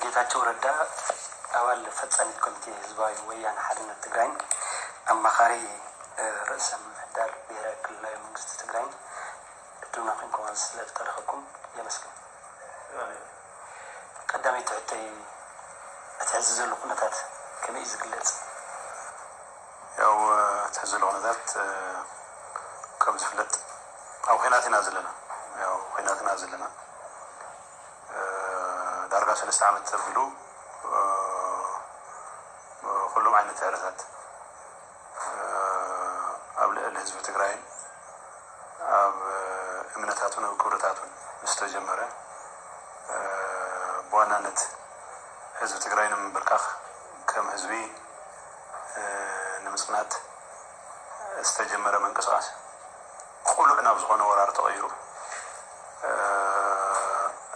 ጌታቸው ረዳ ኣባል ፈጻሚት ኮሚቴ ህዝባዊ ወያነ ሓርነት ትግራይን ኣማኻሪ ርእሰ ምምሕዳር ብሔራዊ ክልላዊ መንግስቲ ትግራይን ዕድልና ኮንኩም ኣብዚ ስለዝተረኸብኩም የመስግን። ቀዳመይቲ ሕቶይ፣ እቲ ሕዚ ዘሎ ኩነታት ከመይ እዩ ዝግለጽ? ያው እቲ ሕዚ ዘሎ ኩነታት ከም ዝፍለጥ ኣብ ኹናት ኢና ዘለና። ያው ኹናት ኢና ዘለና። ዳርጋ ሰለስተ ዓመት ተቢሉ ኩሎም ዓይነት ድሕረታት ኣብ ልዕሊ ህዝቢ ትግራይን ኣብ እምነታቱን ኣብ ክብርታቱን ምስ ተጀመረ፣ ብዋናነት ህዝቢ ትግራይ ንምንብርካኽ ከም ህዝቢ ንምፅናት ዝተጀመረ ምንቅስቃስ ቅሉዕ ናብ ዝኾነ ወራር ተቐይሩ፣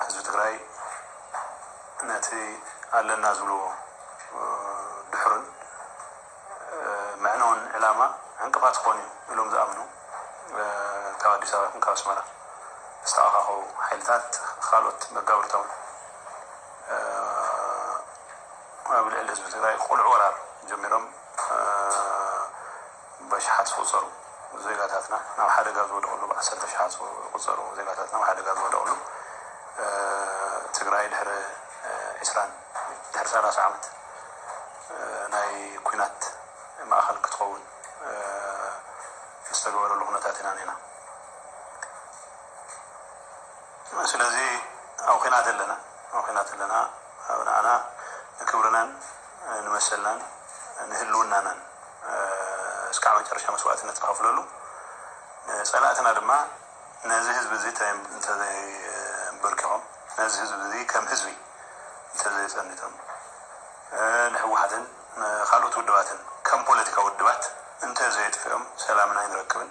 ህዝቢ ትግራይ ነቲ ኣለና ዝብልዎ ድሑርን መዕነውን ዕላማ ዕንቅፋት ክኾን እዩ ኢሎም ዝኣምኑ፣ ካብ ኣዲስ ኣበባ ይኹን ካብ ኣስመራ ዝተኣኻኸቡ ሓይልታት፣ ካልኦት መጋብርቶም ኣብ ልዕሊ ህዝቢ ትግራይ ቅሉዕ ወራር ጀሚሮም፣ በሽሓት ዝቑፀሩ ዜጋታትና ናብ ሓደጋ ዝወደቕሉ፣ ብዓሰርተ ሽሓት ዝቑፀሩ ዜጋታትና ናብ ሓደጋ ዝወደቕሉ፣ ትግራይ ድሕሪ ዒስራን ድሕሪ ሰላሳ ዓመት ናይ ኲናት ማእኸል ክትኸውን ዝተገበረሉ ኩነታት ኢና ኔና። ስለዚ ኣብ ኹናት ኣለና፣ ኣብ ኹናት ኣለና። ኣብ ንዓና ንክብርናን ንመሰልናን ንህልውናናን እስካዕ መጨረሻ መስዋእትነት ንኸፍለሉ፣ ንጸላእትና ድማ ነዚ ህዝቢ እዚ እንተዘይንበርኪኾም፣ ነዚ ህዝቢ እዚ ከም ህዝቢ እንተዘይጸኒቶም፣ ንህወሓትን ንኻልኦት ውድባትን ከም ፖለቲካዊ ውድባት እንተዘየጥፍኦም ሰላምና ኣይንረክብን፣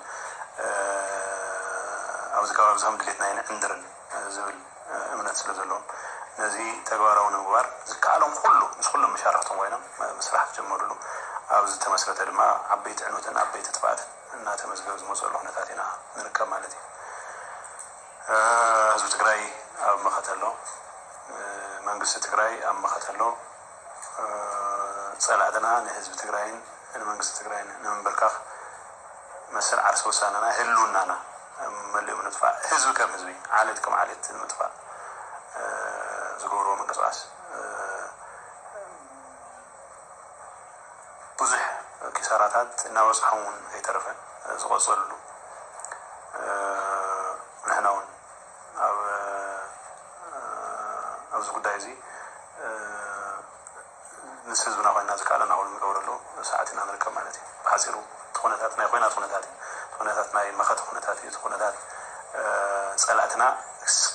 ኣብዚ ከባቢ እዚ ከም ድሌትና ኣይንዕንድርን ዝብል እምነት ስለ ዘለዎም፣ ነዚ ተግባራዊ ንምግባር ዝከኣሎም ኩሉ ምስ ኩሎም መሻርኽቶም ኮይኖም ምስራሕ ዝጀመሩሉ፣ ኣብ ዝተመስረተ ድማ ዓበይቲ ዕንወትን ዓበይቲ ጥፍኣትን እናተመዝገበ ዝመፅሉ ኩነታት ኢና ንርከብ ማለት እዩ። ህዝቢ ትግራይ ኣብ መኸተ ኣሎ። መንግስቲ ትግራይ ኣብ መኸተ ኣሎ። ጸላእትና ንህዝቢ ትግራይን ንመንግስቲ ትግራይን ንምንብርካኽ መሰል ዓርሰ ውሳነና ህልውናና መሊኡ ንምጥፋእ፣ ህዝቢ ከም ህዝቢ፣ ዓሌት ከም ዓሌት ንምጥፋእ ዝገብርዎ ምንቅስቃስ ብዙሕ ኪሳራታት እናበፅሖም እውን ከይተረፈ ዝቐፀልሉ፣ ንሕና እውን ኣብ ኣብዚ ጉዳይ እዚ ምስ ህዝብና ኮይና ዝከኣለና ኩሉ ንገብረሉ ሰዓት ኢና ንርከብ ማለት እዩ። ብሓፂሩ እቲ ኩነታት ናይ ኮይናት ኩነታት እዩ። እቲ ኩነታት ናይ መኸተ ኩነታት እዩ። እቲ ኩነታት ፀላእትና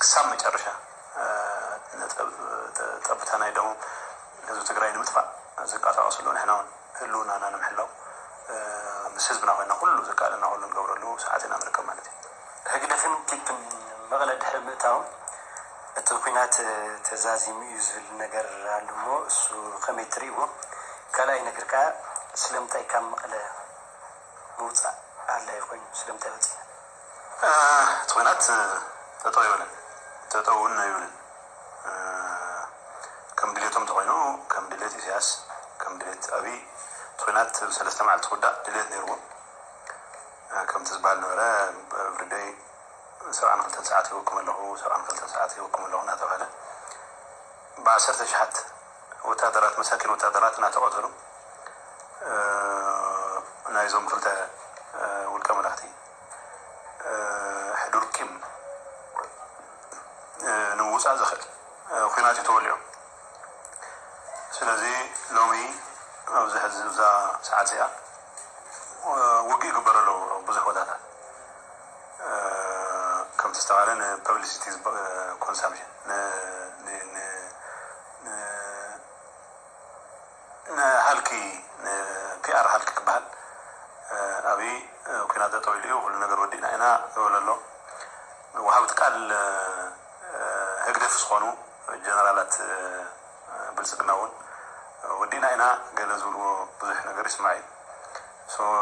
ክሳብ መጨረሻ ጠብታ ናይ ደሞም ህዝቢ ትግራይ ንምጥፋእ ዝንቀሳቐስሉ፣ ንሕና እውን ህልውናና ንምሕላው ምስ ህዝብና ኮይና ኩሉ ዝከኣለና ኩሉ ንገብረሉ ሰዓት ኢና ንርከብ ማለት እዩ። ህግደፍን ቲፕን መቐለ ድሕሪ ምእታዎም እቲ ኲናት ተዛዚሙ እዩ ዝብል ነገር ኣሎ እሞ እሱ ከመይ ትርእይዎ? ካልኣይ ነገር ከኣ ስለምንታይ ካብ መቐለ ምውፃእ ኣድላዪ ኮይኑ ስለምንታይ ወፂና? እቲ ኲናት ጠጠው ይበለን፣ ጠጠው እውን ኣይብልን። ከም ድሌቶም ተኮይኑ፣ ከም ድሌት ኢሳያስ፣ ከም ድሌት ኣብይ እቲ ኲናት ብሰለስተ መዓልቲ ክውዳእ ድሌት ነይርዎም። ከምቲ ዝበሃል ነበረ፣ ብርደይ ሰብዓን ክልተን ሰዓት ይወኩም ኣለኹ፣ ሰብዓን ክልተን ሰዓት ይወኩም ኣለኹ እናተባህለ ብዓሰርተ ሽሓት ወታደራት፣ መሳኪን ወታደራት እናተቐተሉ፣ ናይዞም ክልተ ውልቀ መላኽቲ ሕዱር ቂም ንምውፃእ ዘኽእል ኲናት እዩ ተወሊዑ። ስለዚ ሎሚ ኣብዚ ሕዚ እዛ ሰዓት እዚኣ ውግእ ይግበር ኣሎ ኣብ ብዙሕ ቦታታት። ከምቲ ዝተባሃለ ንፐብሊሲቲ ኮንሳምፕሽን፣ ንሃልኪ፣ ንፒኣር ሃልኪ ክበሃል፣ ኣብይ ኲናት ጠጠው ኢሉ እዩ፣ ኩሉ ነገር ወዲእና ኢና ይበሎ ኣሎ። ወሃብቲ ቃል ህግደፍ ዝኾኑ ጀነራላት ብልፅግና እውን ወዲእና ኢና ገለ ዝብልዎ ብዙሕ ነገር ይስማዕ እዩ።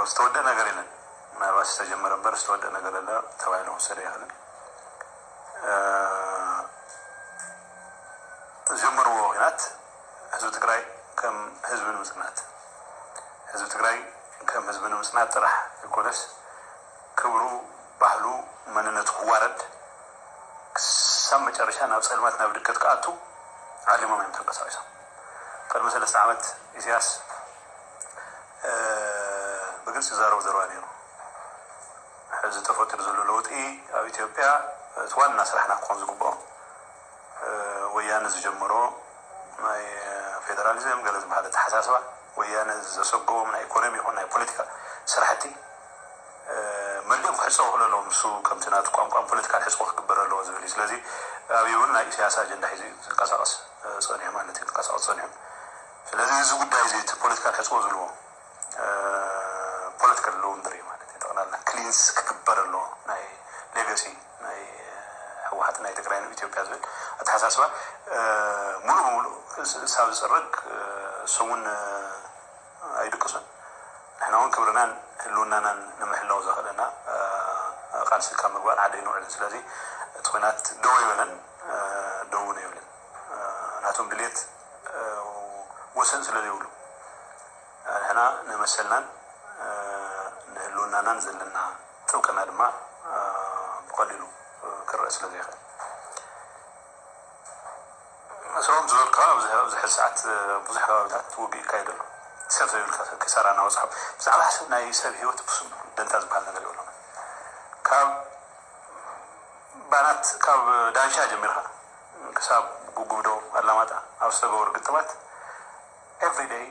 ዝተወደአ ነገር የለን። ምናልባት ዝተጀመረ እምበር ዝተወደአ ነገር የለ ተባሂሉ ክውሰድ ኣይኽእልን። ዝጀመርዎ ኹናት ህዝቢ ትግራይ ከም ህዝቢ ንምፅናት ህዝቢ ትግራይ ከም ህዝቢ ንምፅናት ጥራሕ ይኮነስ ክብሩ፣ ባህሉ፣ መንነቱ ክዋረድ ክሳብ መጨረሻ ናብ ፀልማት ናብ ድቀት ክኣቱ ዓሊሞም እዮም ተንቀሳቂሶም። ቅድሚ ሰለስተ ዓመት ኢሳያስ ብግልፂ ዝዛረቡ ዘረባ ነይሩ። ሕዚ ተፈጢሩ ዘሎ ለውጢ ኣብ ኢትዮጵያ እቲ ዋና ስራሕና ክኾን ዝግብኦ ወያነ ዝጀመሮ ናይ ፌደራሊዝም ገለ ዝበሃል ኣተሓሳስባ ወያነ ዘሰገዎም ናይ ኢኮኖሚ ይኹን ናይ ፖለቲካ ስራሕቲ መሊኦም ክሕፀቡ ክእለለዎም ንሱ ከምቲ ናቱ ቋንቋን ፖለቲካን ሕፅቦ ክግበር ኣለዎ ዝብል እዩ። ስለዚ ኣብይ እውን ናይ ኢሳያስ ኣጀንዳ ሒዙ ዝንቀሳቀስ ፀኒሑ ማለት እዩ፣ ዝንቀሳቀስ ፀኒሑ። ስለዚ እዚ ጉዳይ እዚ እቲ ፖለቲካል ሕፅቦ ዝብልዎ ፖለቲካል ሎንድሪ ማለት እዩ። ጠቕላላ ክሊንስ ክግበር ኣለዎ ናይ ሌጋሲ ናይ ህወሓት ናይ ትግራይ ናብ ኢትዮጵያ ዝብል ኣተሓሳስባ ሙሉእ ብሙሉእ ክሳብ ዝፅረግ እሶም እውን ኣይድቅሱን። ንሕና እውን ክብርናን ህልውናናን ንምሕላው ዘኽእለና ቃልሲ ካብ ምግባር ሓደ ኣይንውዕልን። ስለዚ እቲ ኹናት ደው ኣይበለን፣ ደው እውን ኣይብልን። ናቶም ድሌት ወሰን ስለ ዘይብሉ ንሕና ንመሰልናን ንህልውናናን ዘለና ጥብቅና ድማ ብቐሊሉ ክረአ ስለ ዘይኽእል እሶም ዝበልካ ኣብዚ ሕዚ ሰዓት ብዙሕ ከባቢታት ውግእ ይካየድ ኣሎ። ሰብ ዘይብልካ ሰብ ኪሳራ እናበፅሖም ብዛዕባ ሰብ ናይ ሰብ ሂወት ብዙም ደንታ ዝበሃል ነገር የብሎም። ካብ ባናት ካብ ዳንሻ ጀሚርካ ክሳብ ጉጉብዶ ኣላማጣ ኣብ ዝተገበሩ ግጥማት ኤቭሪደይ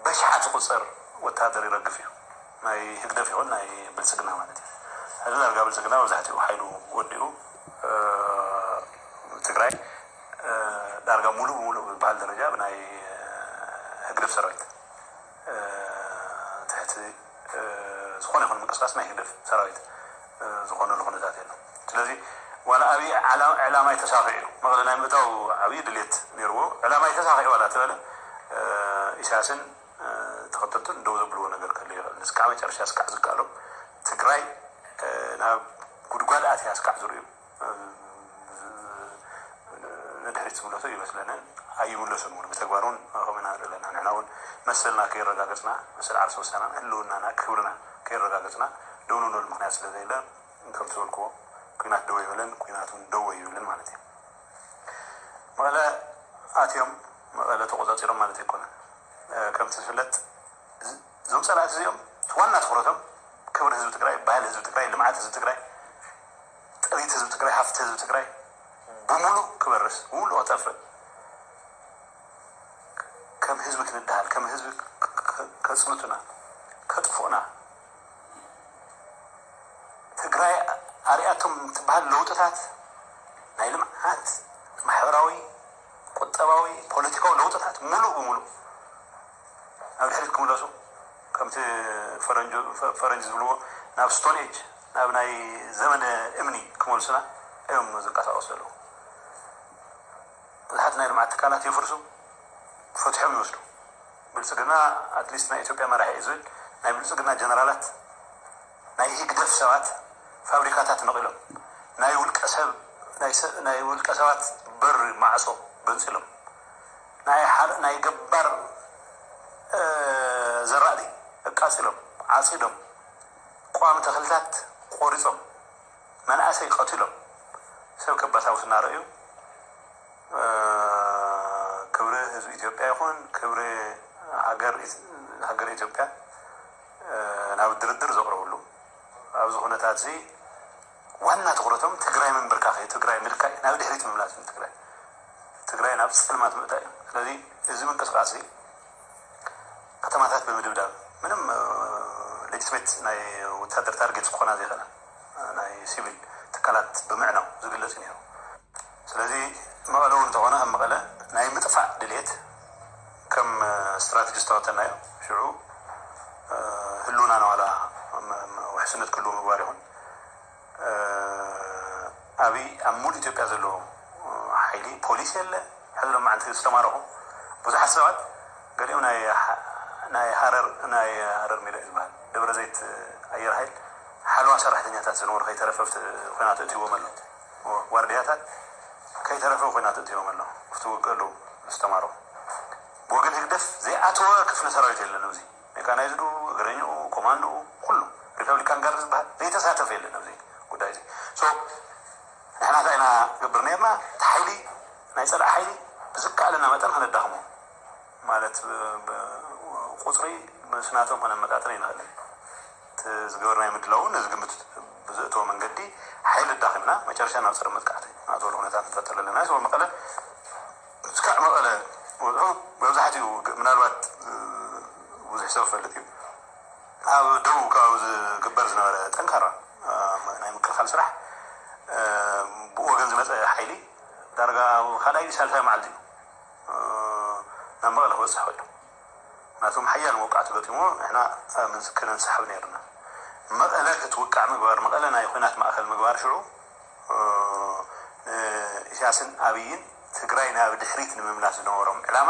በሽሓት ዝቁፀር ወታደር ይረግፍ እዩ። ናይ ህግደፍ ይኹን ናይ ብልፅግና ማለት እዩ። ሕዚ ዳርጋ ብልፅግና መብዛሕትኡ ሓይሉ ወዲኡ ትግራይ ዳርጋ ሙሉእ ብሙሉእ ብዝበሃል ደረጃ ብናይ ህግደፍ ሰራዊት ትሕቲ ዝኾነ ይኹን ምንቅስቃስ ናይ ህግደፍ ሰራዊት ዝኾነሉ ኩነታት የለን። ስለዚ ዋላ ኣብይ ዕላማይ ተሳኺዑ እዩ፣ መቐለ ናይ ምእታው ዓብዪ ድሌት ነይርዎ። ዕላማይ ተሳኺዑ ዋላ ተበለ ኢሳያስን ተኸተልቱን ደው ዘብልዎ ነገር ክህሉ ይኽእል። እስካዕ መጨረሻ እስካዕ ዝከኣሎም ትግራይ ናብ ጉድጓድ ኣትያ እስካዕ ዝርእዩ ንድሕሪት ዝምለሱ ይመስለንን ኣይምለሱን እውን ብተግባር እውን ከምኡ ኢና ንርኢ ኣለና። ንሕና እውን መሰልና ከየረጋገፅና መሰል ዓርሰ ውሳናን ህልውናና ክብርና ከየረጋገፅና ደው ንብለሉ ምክንያት ስለ ዘየለ ከም ዝበልክዎ ኩናት ደው ኣይበለን፣ ኩናት እውን ደው ኣይብልን ማለት እዩ። መቐለ ኣትዮም መቐለ ተቆፃፂሮም ማለት ኣይኮነን። ከምቲ ዝፍለጥ እዞም ፀላእቲ እዚኦም ዋና ትኩረቶም ክብሪ ህዝቢ ትግራይ፣ ባህሊ ህዝቢ ትግራይ፣ ልምዓት ህዝቢ ትግራይ፣ ጥሪት ህዝቢ ትግራይ፣ ሃፍቲ ህዝቢ ትግራይ ብሙሉእ ክበርስ ብሙሉእ ክጠፍእ ከም ህዝቢ ክንድሃል ከም ህዝቢ ከፅንቱና ከጥፉእና ትግራይ ኣርያቶም ትበሃል ለውጥታት ናይ ልምዓት ማሕበራዊ ቁጠባዊ ፖለቲካዊ ለውጥታት ሙሉእ ብሙሉእ ናብ ድሕሪት ክምለሱ ከምቲ ፈረንጂ ዝብልዎ ናብ ስቶን ኤጅ ናብ ናይ ዘመነ እምኒ ክመልሱና እዮም ዝንቀሳቀሱ ዘለዉ። ብዙሓት ናይ ልምዓት ትካላት የፍርሱ፣ ፈትሖም ይወስዱ። ብልፅግና ኣትሊስት ናይ ኢትዮጵያ መራሒ እዩ ዝብል ናይ ብልፅግና ጀነራላት ናይ ህግደፍ ሰባት ፋብሪካታት ነቒሎም ናይ ውልቀ ሰብ ናይ ውልቀ ሰባት በሪ ማዕፆ ገንፂሎም ናይ ገባር ዘራእቲ ኣቃፂሎም ዓፂዶም ቋሚ ተኽልታት ቆሪፆም መናእሰይ ቀቲሎም ሰብ ከባሳብሱ እናረእዩ ክብሪ ህዝቢ ኢትዮጵያ ይኹን ክብሪ ሃገር ኢትዮጵያ ናብ ድርድር ዘቕረብሉ ኣብዚ ኩነታት እዚ ዋና ትኩረቶም ትግራይ ምንብርካኽ እዩ፣ ትግራይ ምልካይ ናብ ድሕሪት ምምላስ እዩ፣ ትግራይ ትግራይ ናብ ፀልማት ምእታ እዩ። ስለዚ እዚ ምንቅስቃስ እዚ ከተማታት ብምድብዳብ ምንም ሌጅትሜት ናይ ወታደር ታርጌት ክኾና ዘይኽእላ ናይ ሲቪል ትካላት ብምዕናው ዝግለጽ እዩ ነይሩ። ስለዚ መቐለ እውን እንተኾነ ኣብ መቐለ ናይ ምጥፋእ ድልየት ከም ስትራቴጂ ዝተኸተልናዮ ሽዑ ህሉና ነዋላ ውሕስነት ክህልዎ ምግባር ይኹን ኣብይ ኣብ ሙሉ ኢትዮጵያ ዘሎ ሓይሊ ፖሊስ የለ ሕዚ ሎም መዓንቲ ዝተማረኹ ብዙሓት ሰባት ገሊኦም ናይ ሃረር ናይ ሃረር ሜዳ እዩ ዝበሃል ደብረ ዘይት ኣየር ሓይል ሓለዋ ሰራሕተኛታት ዝነበሩ ከይተረፈ ኩናት እትዎም ኣሎ ዋርድያታት ከይተረፈ ኩናት እትዎም ኣሎ ክትወግእ ኣለዎ። ዝተማሮ ብወገን ህግደፍ ዘይኣተወ ክፍለ ሰራዊት የለን። ኣብዚ ሜካናይዝዱ፣ እግረኛኡ፣ ኮማንዶኡ፣ ኩሉ ሪፐብሊካን ጋርድ ዝበሃል ዘይተሳተፈ የለን ኣብዚ ጉዳይ እዚ። ንሕና እንታይ ኢና ንገብር ነርና? እቲ ሓይሊ፣ ናይ ፀላኢ ሓይሊ ብዝከኣለና መጠን ከነዳኽሞ ማለት፣ ብ- ብ- ቁፅሪ ምስናቶም ከነመጣጥን ይንኽእል። እቲ ዝገበርናዮ ምድላው እውን ነዚ ግምት ብዘእተወ መንገዲ ሓይሊ ኣዳኺምና መጨረሻ ናብ ፀረ መጥቃዕቲ ኣትወሉ ኩነታት ንፈጥር ኣለና። ሶ መቐለ እስካዕ መቐለ ወፅዑ መብዛሕትኡ ግ- ምናልባት ብዙሕ ሰብ ይፈልጥ እዩ። ኣብ ደቡብ ከባቢ ዝግበር ዝነበረ ጠንካራ ናይ ምክልኻል ስራሕ ብኡ ወገን ዝመፀ ሓይሊ ዳርጋ ካልኣይ ሳልሳይ መዓልቲ እዩ ናብ መቐለ ክበፅሕ ኮይኑ ናቶም ሓያል መውቃዕቲ ገጢሞ ንሕና ከነንሳሕብ ነርና። መቐለ ክትውቃዕ ምግባር፣ መቐለ ናይ ኩናት ማእኸል ምግባር ሽዑ ንኢሳያስን ኣብይን ትግራይ ናብ ድሕሪት ንምምላስ ዝነበሮም ዕላማ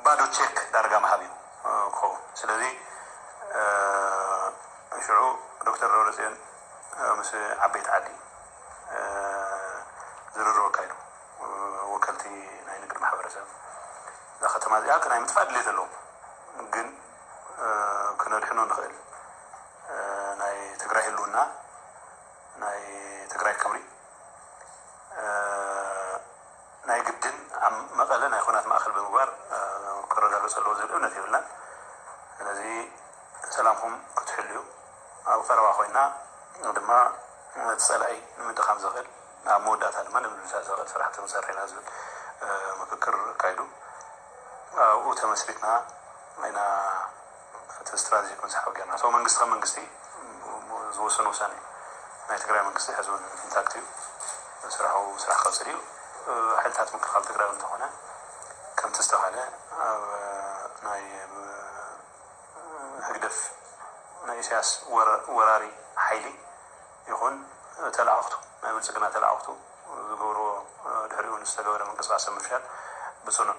ባዶ ቼክ ዳርጋ ምሃብ እዩ ክኸውን። ስለዚ ሽዑ ዶክተር ደብረፅዮን ምስ ዓበይቲ ዓዲ ዝርርብ ኣካይዱ፣ ወከልቲ ናይ ንግድ ማሕበረሰብ እዛ ከተማ እዚኣ ናይ ምጥፋእ ድሌት ኣለዎም፣ ግን ክነድሕኖ ንኽእል ናይ ትግራይ ህልውና ናይ ትግራይ ክብሪ ናይ ግድን ኣብ መቐለ ናይ ኩናት ማእኸል ብምግባር ክረጋገፅ ኣለዎ ዝብል እምነት የብልናን። ስለዚ ሰላምኩም ክትሕልዩ ኣብ ቀረባ ኮይና ድማ እቲ ፀላኢ ንምድኻም ዘኽእል ኣብ መወዳእታ ድማ ንምድምሳስ ዘኽእል ስራሕቲ ክንሰርሕ ኢና ዝብል ምክክር ኣካይዱ። ኣብኡ ተመስሪትና ኢና እቲ ስትራቴጂ ክንስሓብ ጌርና። ሰው መንግስቲ ከም መንግስቲ ዝወሰኑ ውሳኔ ናይ ትግራይ መንግስቲ ሕዚ እውን ኢንታክት እዩ። ስራሑ ስራሕ ክቐፅል እዩ። ሓይልታት ምክልኻል ትግራይ እንተኾነ ከምቲ ዝተባሃለ ኣብ ናይ ህግደፍ ናይ ኢሳያስ ወራሪ ሓይሊ ይኹን ተለኣኽቱ ናይ ብልፅግና ተለኣኽቱ ዝገብርዎ ድሕሪኡ ንዝተገበረ ምንቅስቃስ ምፍሻል ብፅኑዕ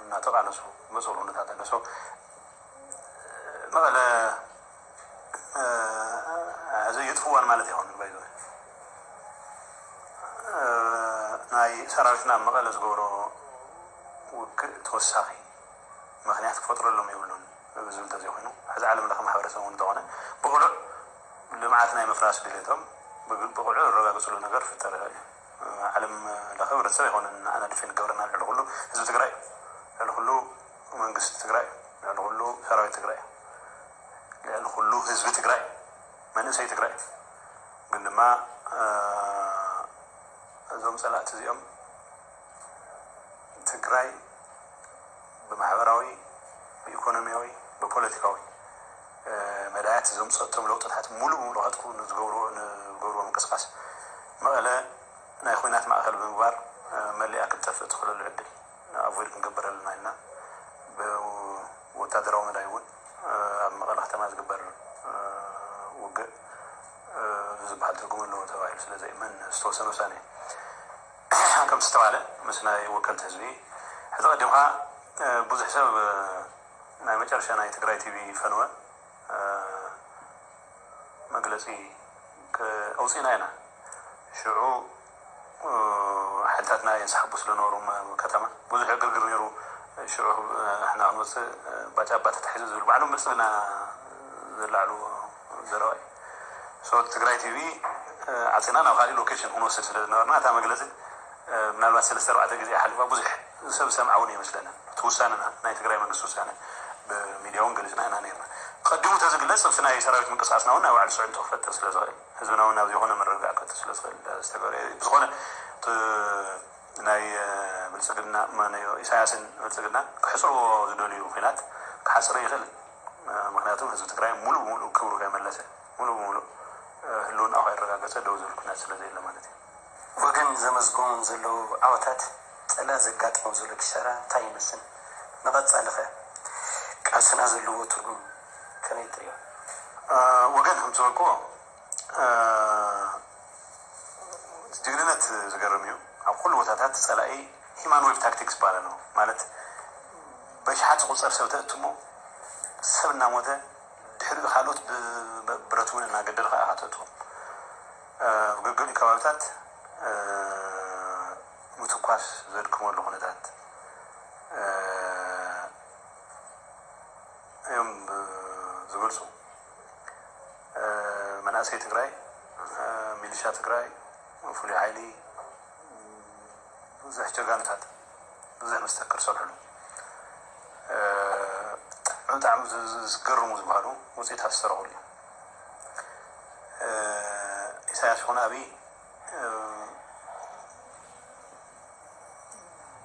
እናተቃለሱ መፅኡ ኩነታት ኣሎ። መቐለ ሕዚ የጥፍዋን ማለት ይኸውን ባይዘ ናይ ሰራዊትና ኣብ መቐለ ዝገብሮ ውግእ ተወሳኺ ምክንያት ክፈጥረሎም የብሉን ዝብል እንተዘይኮይኑ ሕዚ ዓለም ለኸ ማሕበረሰብ እውን እንተኾነ ብቕሉዕ ልምዓት ናይ ምፍራስ ድሌቶም ብቕዑ ዘረጋግፅሉ ነገር ክፍጠር ይኽእል እዩ። ዓለም ለኸ ህብረተሰብ ኣይኮነን ንዓና ድፌን ክገብረና ልዕሊ ኩሉ ህዝቢ ትግራይ ልዕሊ ኩሉ መንግስቲ ትግራይ ልዕሊ ኩሉ ሰራዊት ትግራይ ልዕሊ ኩሉ ህዝቢ ትግራይ መንእሰይ ትግራይ ግን ድማ እዞም ፀላእቲ እዚኦም ትግራይ ብማሕበራዊ ብኢኮኖሚያዊ ብፖለቲካዊ መዳያት እዞም ፀጥቶም ለውጥታት ሙሉእ ብሙሉእ ከጥፉ ንዝገብርዎ ምንቅስቃስ መቐለ ናይ ኩናት ማእኸል ብምግባር መሊኣ ክትጠፍእ ትኽእለሉ ዕድል ኣቮይድ ክንገብር ኣለና ኢልና ብወታደራዊ መዳይ እውን ኣብ መቐለ ከተማ ዝግበር ውግእ ዝበሃል ትርጉም ኣለዎ ተባሂሉ ስለ ዘይእመን ዝተወሰነ ውሳኔ ከም ዝተባለ ምስ ናይ ወከልቲ ህዝቢ ሕዚ ቀዲምካ ብዙሕ ሰብ ናይ መጨረሻ ናይ ትግራይ ቲቪ ፈንወ መግለፂ ኣውፂእና ኢና። ሽዑ ሓይልታትና የንሳሕቡ ስለነበሩ ከተማ ብዙሕ ዕግርግር ነይሩ። ሽዑ ንሕና ክንወፅእ ባጫባ ተታሒዙ ዝብል ባዕሎም ብልፅግና ዘላዕሉ ዘረባ እዩ። ሶ ትግራይ ቲቪ ዓፂና ናብ ካሊእ ሎኬሽን ክንወስድ ስለ ዝነበርና እታ መግለፂ ምናልባት ሰለስተ ኣርባዕተ ግዜ ሓሊፋ ብዙሕ ሰብ ዝሰምዓ እውን ኣይመስለንን። እቲ ውሳነና ናይ ትግራይ መንግስቲ ውሳነ ብሚድያ እውን ገሊፅና ኢና ነርና። ቀዲሙ ተዝግለፅ ኣብቲ ናይ ሰራዊት ምንቅስቃስና እውን ናይ ባዕሉ ፅዕንቶ ክፈጥር ስለ ዝኽእል ህዝብና እውን ናብ ዘይኮነ ምርግጋዕ ክፈጥር ስለ ዝኽእል ዝተገበረ እዩ። ብዝኾነ ናይ ብልፅግና ኢሳያስን ብልፅግና ክሕፅርዎ ዝደልዩ ኩናት ክሓፅር ይኽእል። ምክንያቱም ህዝቢ ትግራይ ሙሉ ብሙሉ ክብሩ ከይመለሰ ሙሉ ብሙሉ ህልውና ከይረጋገፀ ደው ዝብል ኩናት ስለ ዘየለ ማለት እዩ። ወገን ዘመዝገቦም ዘለዉ ዓወታት፣ ፀላኢ ዘጋጥሞ ዘሎ ኪሳራ እንታይ ይመስል? ንቐፃሊ ኸ ቃልስና ዘለዎ ትርጉም ከመይ ትሪኦ? ወገን ከም ዝበልክዎ ጅግንነት ዝገርም እዩ። ኣብ ኩሉ ቦታታት ፀላኢ ሂማን ዌብ ታክቲክስ ይባሃል ኣሎ። ማለት በሽሓት ዝቁፀር ሰብ ተእትሞ ሰብ እናሞተ ድሕሪኡ ካልኦት ብብረት እውን እናገደልካ ኢኻ ተእትዎም። ኣብ ገገሊኡ ከባብታት ምትኳስ ዘድክመሉ ኩነታት እዮም ዝገልፁ። መናእሰይ ትግራይ፣ ሚሊሻ ትግራይ፣ ፍሉይ ሓይሊ ብዙሕ ጀጋኑታት፣ ብዙሕ መስተክር ዝሰርሕሉ ብጣዕሚ ዝገርሙ ዝበሃሉ ውፅኢታት ዝሰረቑሉ እዩ። ኢሳያስ ይኹን ኣብይ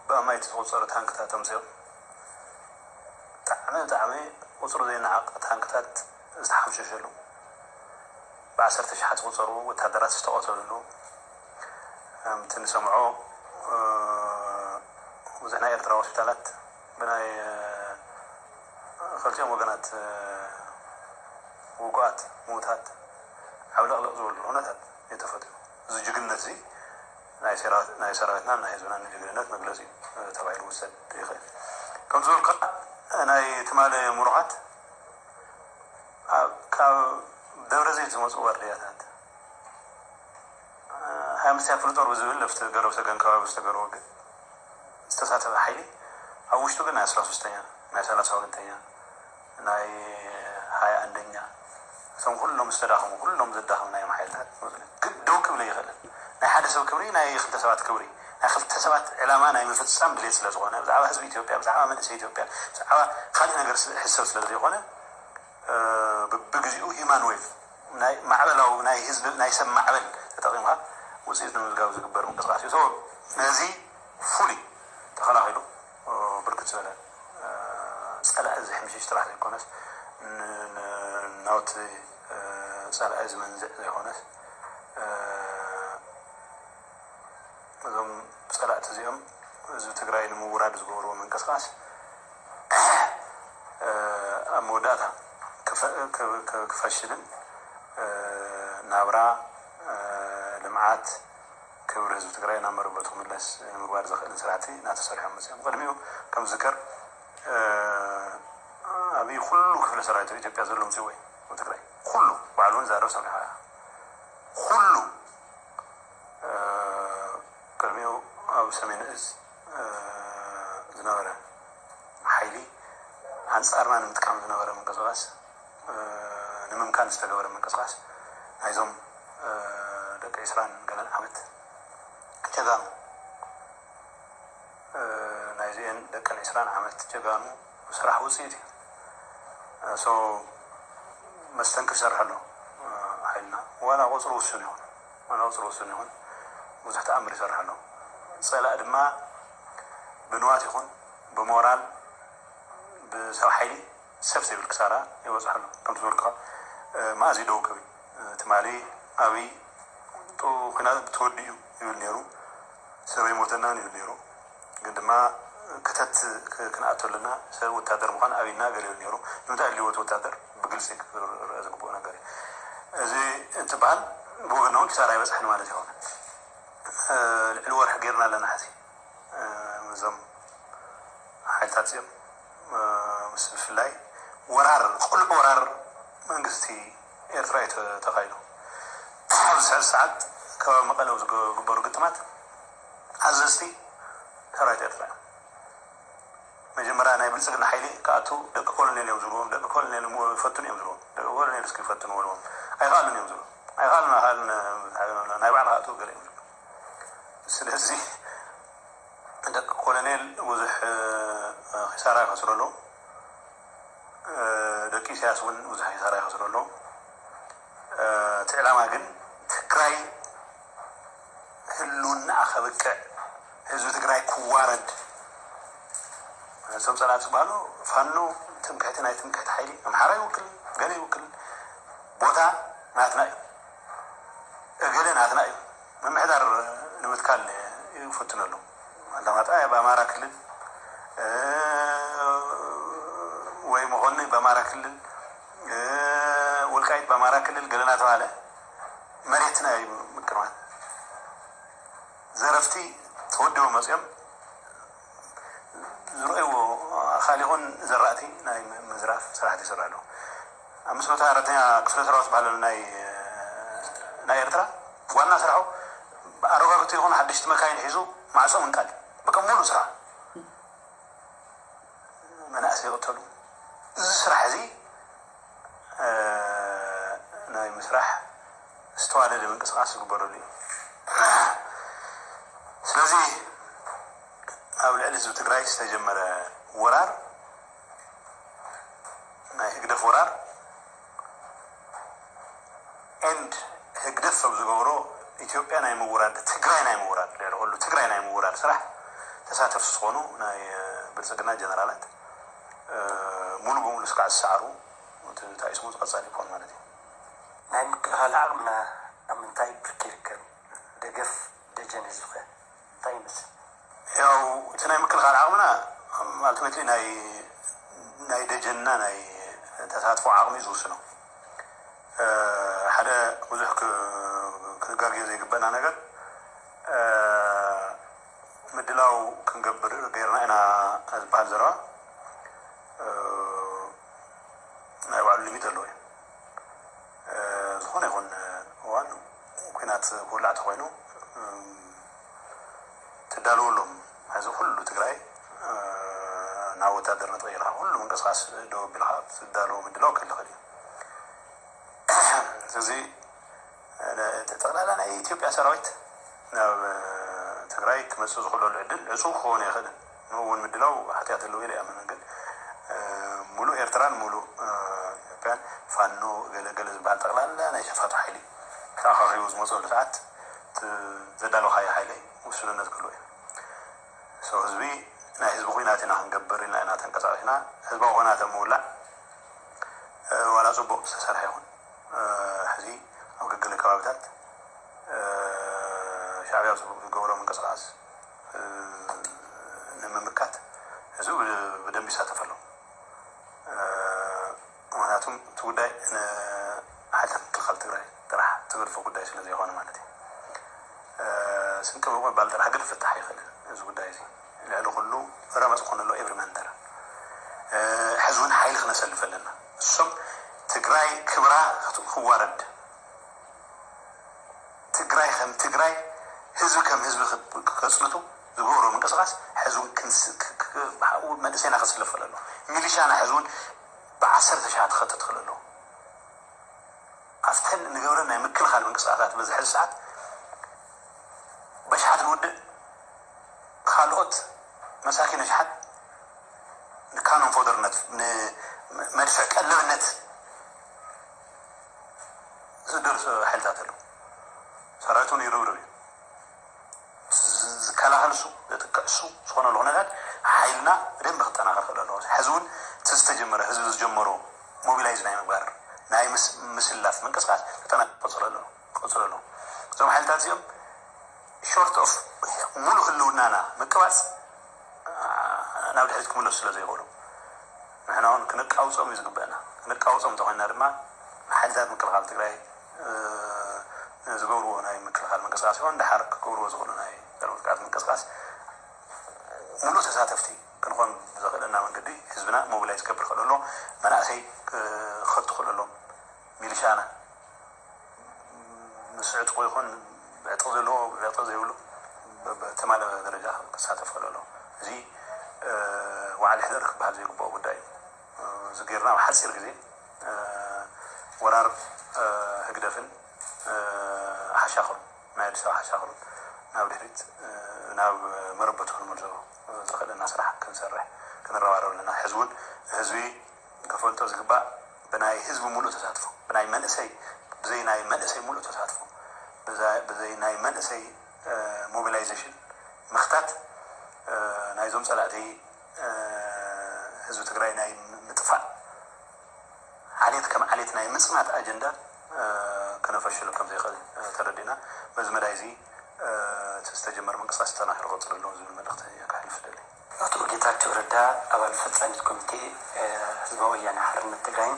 ብኣማይቲ ዝቑፀሩ ታንክታት ኣምፅኦም ብጣዕሚ ብጣዕሚ ቁፅሩ ዘይነዓቕ ታንክታት ዝተሓምሸሸሉ፣ ብዓሰርተ ሽሓት ዝቑፀሩ ወታደራት ዝተቐተሉሉ፣ ከምቲ ንሰምዖ ብዙሕ ናይ ኤርትራ ሆስፒታላት ብናይ ክልቲኦም ወገናት ውጉኣት ምዉታት ዓብለቕለቕ ዝበሉ ኩነታት እዩ ተፈጢሩ። እዚ ጅግንነት እዚ ናይ ሰራዊትናን ናይ ህዝብናን ጅግንነት መግለፂ እዩ ተባሂሉ ክውሰድ ይኽእል። ከምቲ ዝበልኩኻ ናይ ትማሊ ምሩኻት ካብ ደብረዘይት ዝመፁ ዋርድያታት ሃያ ኣምስት ክፍለ ጦር ብዝብል ኣብቲ ገረብ ሰገን ከባቢ ዝተገበረ ውግእ ዝተሳተፈ ሓይሊ ኣብ ውሽጡ ግን ናይ ኣስራ ሶስተኛ ናይ ሰላሳ ሁለተኛ ናይ ሃያ ኣንደኛ እቶም ኩሎም ዝተዳኸሙ ኩሎም ዘዳኸምናዮም ሓይልታት ግን ደው ክብል ኣይኽእልን። ናይ ሓደ ሰብ ክብሪ ናይ ክልተ ሰባት ክብሪ ናይ ክልተ ሰባት ዕላማ ናይ ምፍፃም ድሌት ስለ ዝኾነ ብዛዕባ ህዝቢ ኢትዮጵያ ብዛዕባ መንእሰይ ኢትዮጵያ ብዛዕባ ካሊእ ነገር ሕሰብ ስለ ዘይኮነ ብብግዚኡ ሂማን ዌቭ ናይ ማዕበላዊ ናይ ህዝቢ ናይ ሰብ ማዕበል ተጠቒምካ ውፅኢት ንምምዝጋብ ዝግበር ምንቅስቃስ እዩ። ነዚ ፉሊ ተኸላኺሉ ብርክት ዝበለ ፀላኢ ዝሕምሽሽ ጥራሕ ዘይኮነስ ናውቲ ፀላኢ ዝመንዝዕ ዘይኮነስ እዞም ፀላእቲ እዚኦም ህዝቢ ትግራይ ንምውራድ ዝገብርዎ ምንቅስቃስ ኣብ መወዳእታ ክፈሽልን ናብራ ልምዓት ክብሪ ህዝቢ ትግራይ ናብ መረበቱ ክምለስ ንምግባር ዘኽእልን ስራሕቲ እናተሰርሑ እዮም መፅኦም። ቅድሚኡ ከም ዝዝከር ኣብይ ኩሉ ክፍለ ሰራዊት ኢትዮጵያ ዘሎ ምፅዎ እዩ ኣብ ትግራይ ኩሉ ባዕሉ እውን ዛረብ ሰሚዕኻ ኢኻ። ኩሉ ቅድሚኡ ኣብ ሰሜን እዝ ዝነበረ ሓይሊ ኣንፃርና ንምጥቃም ዝነበረ ምንቅስቃስ ንምምካን ዝተገበረ ምንቅስቃስ ናይዞም ደቂ ዒስራን ገለን ዓመት ጀጋኑ ናይዚአን ደቀን ዒስራን ዓመት ጀጋኑ ስራሕ ውፅኢት እዩ። ሶ መስተንክር ይሰርሕ ኣሎ ሓይልና ዋላ ቁፅሩ ውሱን ይኹን ዋላ ቁፅሩ ውሱን ይኹን ብዙሕ ተኣምር ይሰርሕ ኣሎ። ፀላእ ድማ ብንዋት ይኹን ብሞራል ብሰብ ሓይሊ ሰብ ዘይብል ክሳራ ይበፅሕ ኣሎ። ከምቲ ዝበልካ መኣዝ ደው ክብል ትማሊ ኣብይ ጡ ኩናት ተወዲኡ ይብል ነይሩ። ሰብ ኣይሞተናን ይብል ነይሩ። ግን ድማ ክተት ክንኣቶ ኣለና ሰብ ወታደር ምዃን ኣብይና ገለ ይብል ነይሩ። ንምንታይ ኣድልዎ እቲ ወታደር ብግልፂ ክረአ ዝግብኦ ነገር እዩ። እዚ እንትበሃል ብወገና እውን ኪሳራ ኣይበፅሕን ማለት ይኸውን። ልዕሊ ወርሒ ገይርና ኣለና ሕዚ እዞም ሓይልታት እዚኦም ምስ ብፍላይ ወራር ቅሉዕ ወራር መንግስቲ ኤርትራ እዩ ተኻይዱ። ኣብዚ ሕዚ ሰዓት ከባቢ መቐለ ዝግበሩ ግጥማት ኣዘዝቲ ሰራዊት ኤርትራ እዮም። መጀመርያ ናይ ብልፅግና ሓይሊ ክኣቱ ደቂ ኮሎኔል እዮም ዝብልዎም። ደቂ ኮሎኔል ይፈትኑ እዮም ዝብልዎም። ደቂ ኮሎኔል እስኪ ይፈትኑ በልዎም። ኣይኽኣሉን እዮም ዝብሉ ኣይኽኣሉን ኣይኽኣሉን ናይ ባዕልኻ ኣቱ ገለ እዮም ዝብሉ። ስለዚ ደቂ ኮሎኔል ብዙሕ ኪሳራ ይኸስሩ ኣለዉ። ደቂ ኢሳያስ እውን ብዙሕ ኪሳራ ይኸስሩ ኣለዉ። እቲ ዕላማ ግን ትግራይ ህልውናኣ ከብቅዕ ህዝቢ ትግራይ ክዋረድ እዞም ፀላእቲ ዝበሃሉ ፋኖ ትምክሕቲ ናይ ትምክሕቲ ሓይሊ ኣምሓራ ይውክል ገለ ይውክል ቦታ ናትና እዩ። እገለ ናትና እዩ። ምምሕዳር ንምትካል ይፈትኑ ኣለዉ። ኣላማጣ ብኣማራ ክልል ወይ መኾኒ ብኣማራ ክልል ወልቃይት ብኣማራ ክልል ገለ እናተባሃለ መሬትና እዩ ምቅማት። ዘረፍቲ ተወዲቦም መፅኦም ዝረእዎ ኣኻል ይኹን ዘራእቲ ናይ ምዝራፍ ስራሕቲ ይሰርሑ ኣለዉ። ኣምስት መቶ ኣራተኛ ክፍለ ሰራዊት ዝበሃለሉ ናይ ናይ ኤርትራ ዋና ስራሑ ኣሮጋግቲ ይኹን ሓደሽቲ መካይን ሒዙ ማዕጾ ምንቃል፣ በቃ ሙሉ ስራሕ። መናእሰይ ይቕተሉ። እዚ ስራሕ እዚ ናይ ምስራሕ ዝተዋደደ ምንቅስቃስ ዝግበረሉ እዩ። ስለዚ ኣብ ልዕሊ ህዝቢ ትግራይ ዝተጀመረ ወራር፣ ናይ ህግደፍ ወራር፣ ኤንድ ህግደፍ ሰብ ዝገብሮ ኢትዮጵያ ናይ ምውራድ፣ ትግራይ ናይ ምውራድ፣ ልዕሊ ኩሉ ትግራይ ናይ ምውራድ ስራሕ ተሳተፍቲ ዝኾኑ ናይ ብልፅግና ጀነራላት ሙሉ ብሙሉ እስካዕ ዝሰዓሩ እቲ ታይስሙ ዝቐፃል ይኮን ማለት እዩ። ናይ ምክልኻል ዓቕምና ኣብ ምንታይ ብርኪ ይርከብ? ደገፍ ደጀን ህዝብኸ እንታይ ይመስል? ያው እቲ ናይ ምክልኻል ዓቕምና ኣልቲሜትሊ ናይ ናይ ደጀንና ናይ ተሳትፎ ዓቕሚ እዩ ዝውስኖ። ሓደ ብዙሕ ክጋግዮ ዘይግበና ነገር ምድላው ክንገብር ገይርና ኢና ዝበሃል ዘረባ ናይ ባዕሉ ሊሚት ኣለዎ እዩ። ዝኾነ ይኹን እዋን ኩናት ክውላዕ ተኮይኑ ትዳለወሎም። እዚ ኩሉ ትግራይ ናብ ወታደርነት ቀይርካ ኩሉ ምንቅስቃስ ደው ኣቢልካ ትዳለዎ ምድላው ክህልኽእል እዩ። ስለዚ ጠቕላላ ናይ ኢትዮጵያ ሰራዊት ናብ ትግራይ ክመፅእ ዝኽእለሉ ዕድል ዕፁው ክኸውን ኣይኽእልን። ንኡ እውን ምድላው ሓጢኣት ኣለዎ ኢለ ይኣምን። ግን ሙሉእ ኤርትራን ሙሉእ ኢትዮጵያን ፋኖ ገለ ገለ ዝበሃል ጠቕላላ ናይ ሸፋቱ ሓይሊ ተኣኻኺቡ ዝመፀሉ ሰዓት ዘዳለኻዮ ሓይሊ ውሱንነት ክህልዎ እዩ። ህዝቢ ናይ ህዝቢ ኩናት ኢና ክንገብር ኢልና ኢና ተንቀሳቒስና። ህዝባዊ ኩናት ኣብ ምውላዕ ዋላ ፅቡቕ ዝተሰርሐ ይኹን ሕዚ ኣብ ገገለ ከባቢታት ሻዕብያ ዝገብሮ ምንቅስቃስ ንምምካት ህዝቢ ብደንቢ ይሳተፍ ኣሎ። ምክንያቱም እቲ ጉዳይ ንሓይልታት ምክልኻል ትግራይ ጥራሕ ትገድፎ ጉዳይ ስለ ዘይኮነ ማለት እዩ። ስንቂ ብምቕባል ጥራሕ ግን ፍታሕ ኣይኽእልን እዚ ጉዳይ እዚ። ልዕሊ ኩሉ ረመፅ ክኾን ኣለዎ ኤቭሪ መንደር። ሕዚ እውን ሓይሊ ክነሰልፍ ኣለና። እሶም ትግራይ ክብራ ክዋረድ ትግራይ ከም ትግራይ ህዝቢ ከም ህዝቢ ከፅንቱ ዝገብሮ ምንቅስቃስ ሕዚ እውን መንእሰይና ከስልፍ ክእል ኣሎ። ሚሊሻና ሕዚ እውን ብዓሰርተ ሸሓት ክኸተት ክእል ኣሎ። ኣብተን ንገብረን ናይ ምክልኻል ምንቅስቃሳት በዚ ሕዚ ሰዓት በሽሓት ንውድእ ካልኦት መሳኪን ኣሽሓት ንካኖን ፎደርነት ንመድፍዕ ቀለብነት ዝደርሱ ሓይልታት ኣለዉ። ሰራዊት እውን ይርብርብ እዩ። ዝከላኸል እሱ ዘጥቅዕ እሱ ዝኾነሉ ኩነታት ሓይልና ብደንብ ክጠናኸር ክእል ኣለዎ። ሕዚ እውን እቲ ዝተጀመረ ህዝቢ ዝጀመሮ ሞቢላይዝ ናይ ምግባር ናይ ምስላፍ ምንቅስቃስ ተጠናኪሩ ክቕፅል ኣለዎ። እዞም ሓይልታት እዚኦም ሾርት ኦፍ ሙሉ ህልውናና ምቅባፅ ናብ ድሕሪት ክምለሱ ስለ ዘይኽእሉ ንሕና እውን ክንቃውፆም እዩ ዝግበአና። ክንቃውፆም እንተኮይና ድማ ሓይልታት ምክልኻል ትግራይ ዝገብርዎ ናይ ምክልኻል ምንቅስቃስ ይኹን ድሓር ክገብርዎ ዝኽእሉ ናይ ጸረ ምጥቃት ምንቅስቃስ ሙሉእ ተሳተፍቲ ክንኾን ብዘኽእለና መንገዲ ህዝብና ሞቢላይዝ ክገብር ክእል ኣሎ። መናእሰይ ክኸቱ ክእል ኣሎም። ሚሊሻና ምስ ዕጥቁ ይኹን ብዕጥቂ ዘለዎ ብዕጥቂ ዘይብሉ ብተማለበ ደረጃ ክሳተፍ ክእል ኣሎ። እዚ ዋዕሊ ሕደር ክበሃል ዘይግብኦ ጉዳይ እዩ። እዚ ጌርና ኣብ ሓፂር ግዜ ወራር ህግደፍን ሓሻኽሩ ናይ ኣዲስ ኣበባ ሓሻኽሩን ናብ ድሕሪት ናብ መረበቱ ክንመልሶ ዘኽእለና ስራሕ ክንሰርሕ ክንረባረብ ኣለና። ሕዚ እውን ህዝቢ ክፈልጦ ዝግባእ ብናይ ህዝቢ ሙሉእ ተሳትፎ ብናይ መንእሰይ ብዘይ ናይ መንእሰይ ሙሉእ ተሳትፎ ብዘይ ናይ መንእሰይ ሞቢላይዜሽን ምኽታት ናይዞም ፀላእቲ ህዝቢ ትግራይ ናይ ምጥፋእ ዓሌት ከም ዓሌት ናይ ምፅናት ኣጀንዳ ከነፈሽሎ ከም ዘይኽእል ተረዲእና በዚ መዳይ እዚ እቲ ዝተጀመረ ምንቅስቃስ ተጠናኺሩ ክቕፅል ኣለዎ ዝብል መልእኽቲ ከሕልፍ ደሊ። ኣቶ ጌታቸው ረዳ ኣባል ፈፃሚት ኮሚቴ ህዝባዊ ወያነ ሓርነት ትግራይን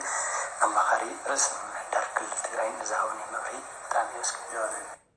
ኣማኻሪ ርእሰ ምምሕዳር ክልል ትግራይን ንዝሃቡኒ መብርሂ ብጣዕሚ የመስግን።